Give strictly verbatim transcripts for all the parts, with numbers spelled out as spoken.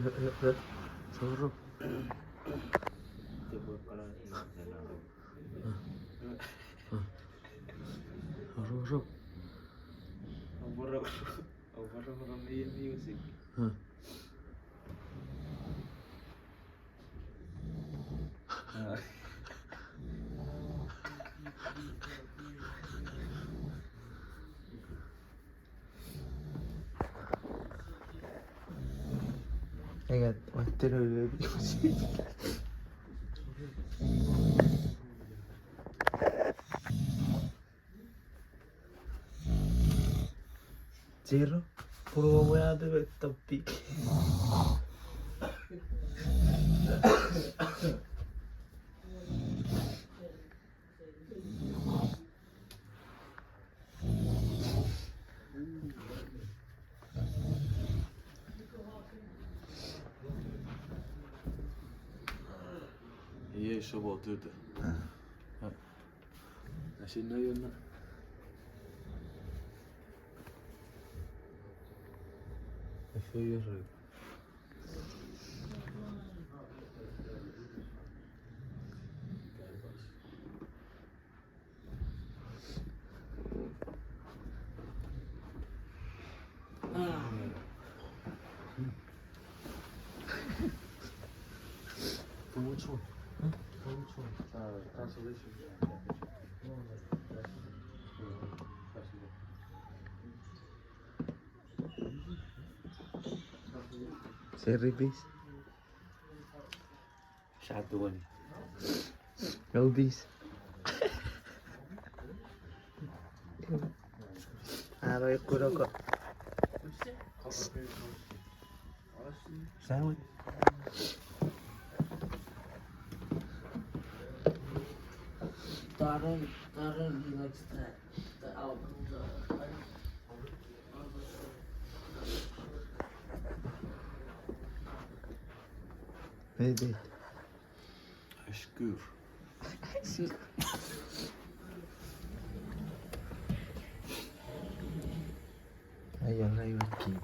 Soro. Soro, soro. Overall, overall, overall, music. Engat, watteno le. Zero. Puro weate me topic. Iei sobo tuta. Asin na yona. Efeioru. For which one? Hmm? For which one? Uh, consolation. No, no, that's, uh, that's Cherry, please. Shot the one. Oldies. Aro ikuroko. Sandwich. Darren, Darren, he likes that. The album, the, Maybe. Ashkur. Ai, ai, ai, ai.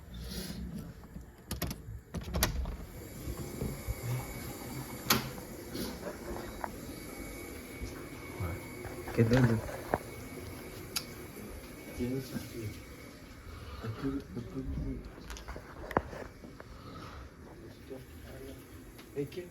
Kenendo. Thank you.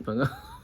Fanga.